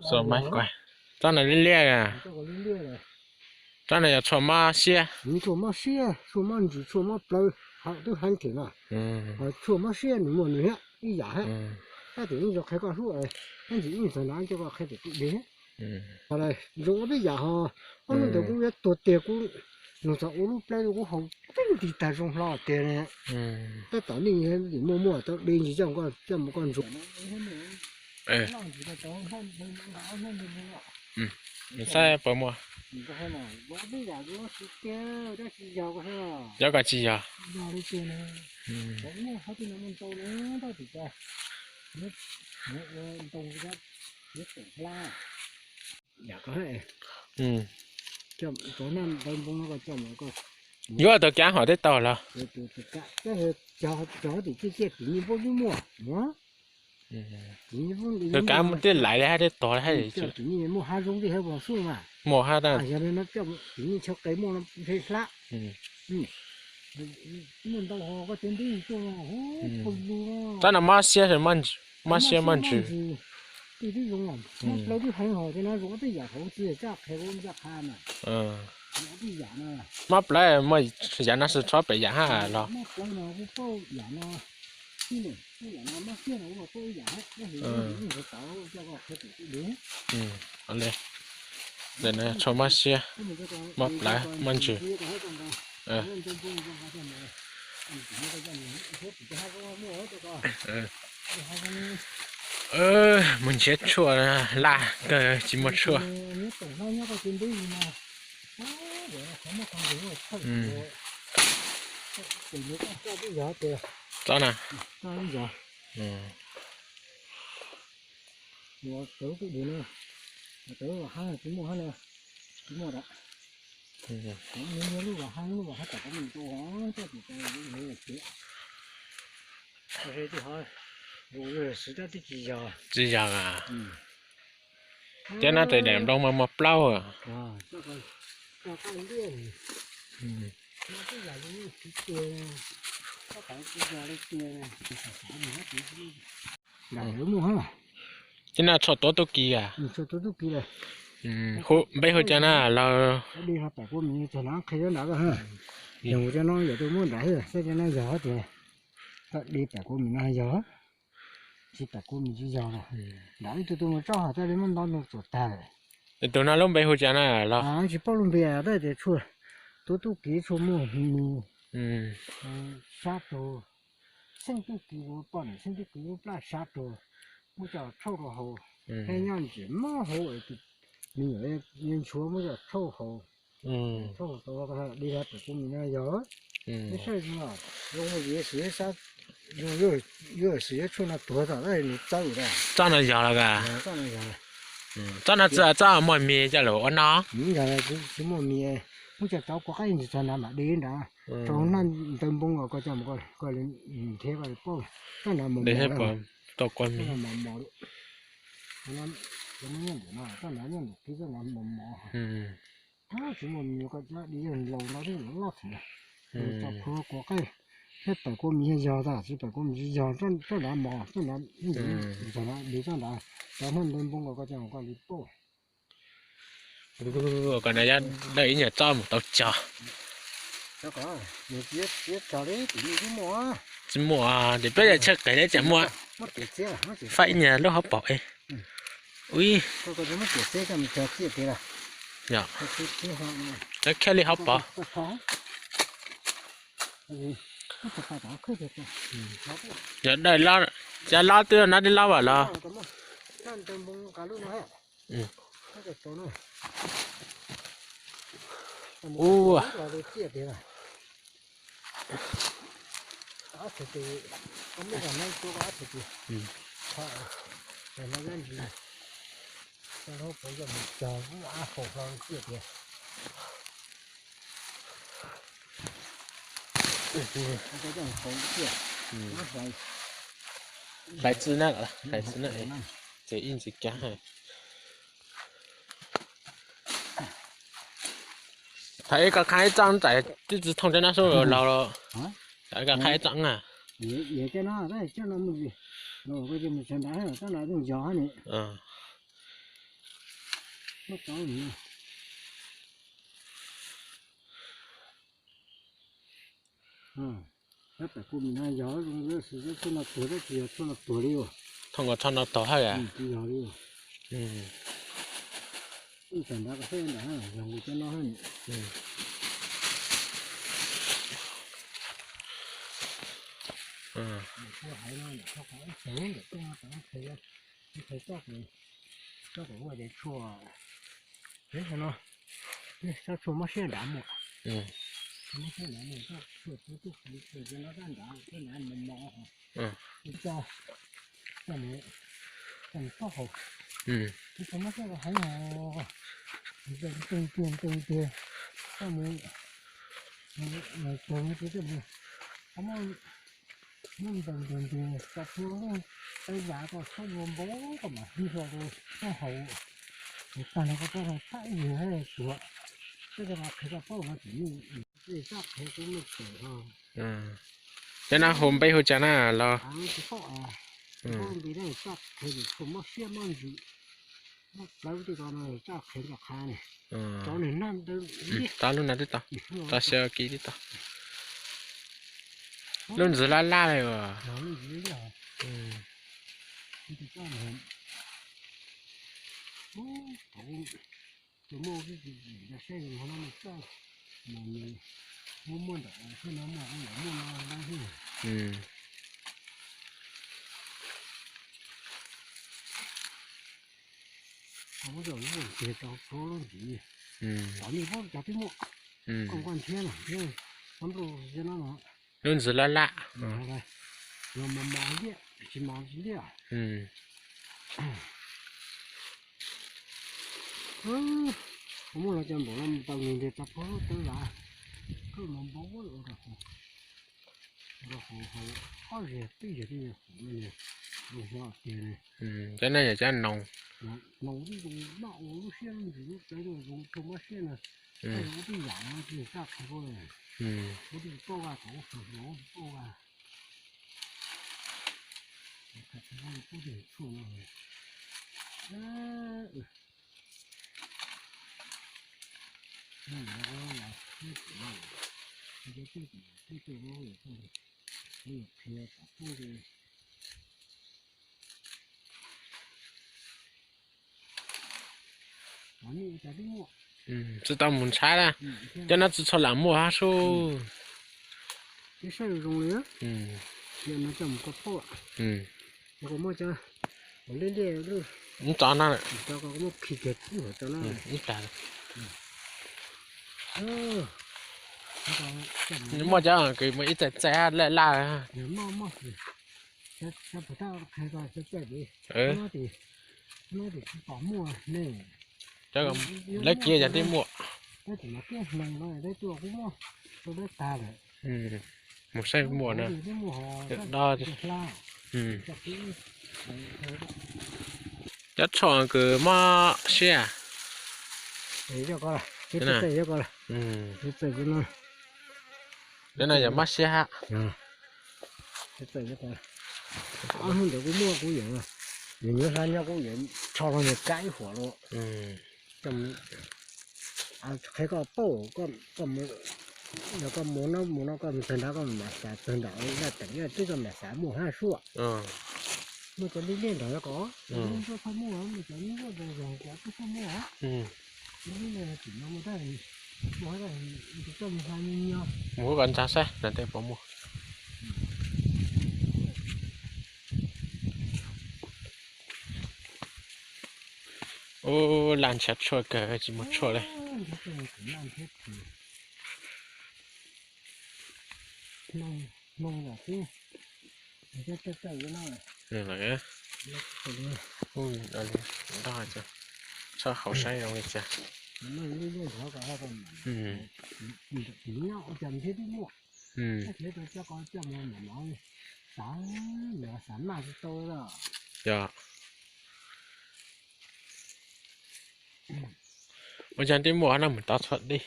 Tsob no liab liab, tsob no yog tshuaj mob siab. Tshuaj mob siab, tshuaj mob ntsws, tshuaj mob plawv, haum twb heev thiab no. Tshuaj mob siab nws muaj nws thiab ib yam thiab. Tab sis yeej tsis qhia koj hlub, tab sis yeej txog no coj koj qhia tias kuv dig. Zoo ob peb yam ho, ob hnub ntawd kuv yuav tuag tiag kuv nug txog ua lub plawv kuv haus tseeb tig tag zoo hlo tiag ne. Tab tom nej muaj muaj tau dig ntsis coj mus koj ntsuas. Saib puas muaj. Cov koj tsis yog. Yuav tau kav hom tej tau los. Cov tim ciaj ciaj tim nej npauj twb muaj. Tau kav muaj tej laiv li hab tej tog li hab. Tim nej muaj hab zoo tej hab vog xub mas. Muaj hab tas. Yog li no coj tim nej chaw qis muaj no peb hlab. Muaj ntau ho koj cov ntub tuaj, pug lug. Tsob no mob siab, mob siab mob ntsws. Twb zoo, mob plawv twb heev ho, cov no zoo ob peb yam hauv txiv tsaj qhia ua ncaj qha mas. Mob plawv muaj yam no tsis txhob pem yam hab los. Ntawm no tshuaj mob siab, mob plawv, mob ntsws. Mus nrhiav tshuaj, laj kawg tsis muaj tshuaj. Tsob na. Tsis yog a. Cov no tes daim nplooj mas muaj plaub. Cov no tshuaj tuav tub ki a? Npeb hu cas na los? Cov no yog tus muab nram, saib cov no yog tias di pam kuv mis no yog, tsis pam kuv mis tsis yog. Nram ib tug tus mus tsob hov txoj li muab nto ntu tsuam tag. Tus no lub npe hu cas na los? Tsis paub lub npe tab tias tshuaj tuav tub ki tshuaj muaj mis sab rau, xeeb tub ki, poj niam xeeb tub ki lub plab sab rau, muab coj tshauj rau haus, thiab nyob ntsis mob hauv es tus me nyuam ntshuav muab coj tshauj haus. Tshauj tau di pam kuv mis no yog. Saib zoo, zoo yus xwm sab, zoo yus xwm yuav tshuaj no tuag tom tab nws txawb tas. Tsob no yog los a? Tsob no txawb, tsob muaj mis coj los ua no. Tsis muaj mis, muab coj rau kua qaib ntsis txog nrad mam di nrad, rau naj ntawd npoo os, koj coj mus koj li nrhiav koj li paub. Tsob nrad mos mos, tau kua mis mos mos. Tsob nrad nyob ntawm kib, tsob nrad mos mos. Tsis muaj mis koj coj di yog laus no twb loj thiab. Tso plhuav kua qaib, thiab pam kuv mis yog tas, tsis pam kuv mis tsis yog, tsob nrad mos, tsob nrad ntawd, tsob nrad, cov naj ntawd npoo os, koj coj mus koj li paub. Koj na, dawj ib nyuag tsob mus tau cog. Tsis muaj, ces peb yuav tshaj qis li cas muaj. Faib ib nyuag lub hauv paus es. Ui, yog, khiav li hauv paus. Yog dawj lob, cov lob twb no twb lob vam los. Ua Hlais txwj na, hlais txwj na, ces ib ntsis kiag. Thaum ib koj qha ib txoj ntxais twb tsis thooj cov no sub laus los. Thaum ib koj qha ib txoj na. Yog, yog, yog. Tsob no yog, tsob no yog. Yog, yog, yog. Tsob no yog. Tsob no yog. Tab tom kuv nim no yog zoo li tshuaj no tuag tab sis yog tshuaj no tuag li os. Thov nkaus tshuaj no tuag hab. Tsis yog li os. Tam nrad ko saib nrad yog nkaus cov no. Kuv hais no ntawm txog qhov ib txwm ntawm tej no tam ib txhais, ib txhais txoj, txoj kev ua ces tshuaj peb hauv no, tsob tshuaj mob siab nrad muaj, tshuaj mob siab nrad muaj, tsob tshuaj txhua txhua no rab nrad, rab nrad mos mos, txoj, txoj mus, txoj mus txoj hauv, tsob tshuaj mob siab heev os, ntoo tiag ntoo tiag, txoj mus, mus txog mus txog txoj mus, qhov muaj, muaj ntoo ntoo ntoo tso plhuav lub teeb vas kom txhob npau npau kom mam hlwb hlo rau txoj hauv, tag nrho koj txoj hauv tshaj ib yam tuag, koj cov qhwv koj paub no tsis muaj, txoj qhwv kuv muaj tseem ho. Cov no hu npe hu cas na los? Npe txoj qhwv tshuaj mob siab mob ntsws, mob plawv tej ko no txoj qhwv nrog qha ne. Cov nws nag ntawd, tau lub no twb tau, tau xyaw kiv twb tau. Lub ntxwv laj laj li os. Tus muaj ib tug saib zoo no, muaj ntawm xwb no muaj, muaj no lawm xwb. Ua zaum lub tiag rau tsuav lub ntxiv, tom nej paub cov twb muaj, koj nquaj nrhiab na, ua nplooj no no. Lub ntxwv laj laj. Los mos mos liaj, tsis mos tsis liaj. Kuv muaj los cov npaum no tau nws ntiag tau pab lub tawb vas, kawg los npau rau hauv, rau hauv hauv ob zeg peb zeg tej huv no, zoo xyov tiag li. Cov no yog cov noos. Noos twb zoo maj ua lub siab lub ntsws lub tawv zoo tshuaj mob siab no. Ua tej yam no tsis txaj qhwv, ua tej pauj vaj thaum ub thaum ub pauj vaj, qhwv qhwv pauj tej tshuaj no. Tsis tau mus ntshai na, cov no tsis txhua lam muaj hab sub. Ib saib zoo li, no coj mus kua pauj, muaj cov liaj liaj, ib tso no, muaj khi kiag ib tag. Muaj cov kws muaj ib txaij txaij laj laj. Lawv kiag yog twb muaj. Mus saib muaj na. Cov tshuaj kws mob siab. Cov no yog mob siab hab. Ob hnub ntawd kuv muaj kuv yuav, nws nyob hlab nyob kuv yuav tso rau nws kab ib huam los. Qhia koj pauj, yog koj mus no mus no koj mus tag nrad koj mam xav tag nrad, yaj teem yaj twb koj mam xav muaj hab sub. Muaj cov liaj liaj nrog yog kod, muaj cov liaj liaj zoo zoo cov twb txhob muaj. Liaj liaj tim no muaj tab, muaj tab tus koj mus hla nyo nyo. Mus koj ntsa saib no tej puas muaj. Ub, laj ntshiab tshuaj kawg tsis muaj tshuaj li. Ub, nrog txog hauv saib zoo li cas. Yog. Ua cas tib muaj no mus tau txhua dib.